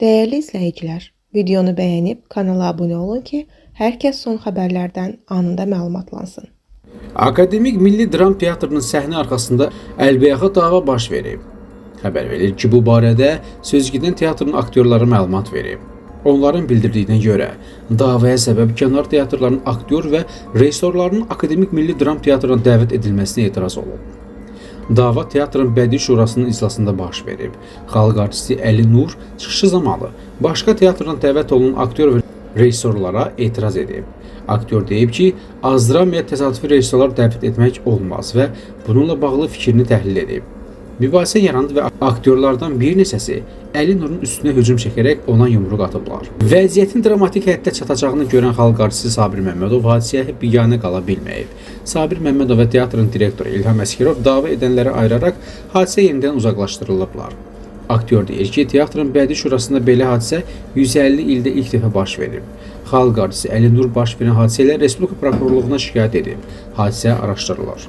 Dəyərli izləyicilər, videonu bəyənib kanala abunə olun ki, hər kəs son xəbərlərdən anında məlumatlansın. Akademik Milli Dram Teatrının səhnə arxasında əlbəyaxa dava baş verib. Xəbər verilir ki, bu barədə sözgedən teatrın aktyorları məlumat verib. Onların bildirdiyinə görə, davaya səbəb kənar teatrların aktyor və rejissorlarının Akademik Milli Dram Teatrına dəvət edilməsinə etiraz olub. Dava teatrın Bədii Şurasının iclasında baş verib. Xalq artisti Əli Nur çıxışı zamanı başqa teatrdan dəvət olunan aktyor və rejissorlara etiraz edib. Aktyor deyib ki, Azdramiyaya təsadüfi rejissorlar dəvət etmək olmaz və bununla bağlı fikrini təhlil edib. Mübahisə yarandı və aktyorlardan bir neçəsi Əli Nurun üstünə hücum çəkərək ona yumruq atıblar. Vəziyyətin dramatik həddə çatacağını görən xalq artisti Sabir Məmmədov hadisəyə biganə qala bilməyib. Sabir Məmmədov və teatrın direktoru İlham Əsgərov dava edənləri ayıraraq hadisə yerindən uzaqlaşdırılıblar. Aktyor deyir ki, teatrın Bədii Şurasında belə hadisə 150 ildə ilk dəfə baş verib. Xalq artisti Əli Nur baş verən hadisə ilə Respublika Prokurorluğuna şikayət edib. Hadisə araşdırılır.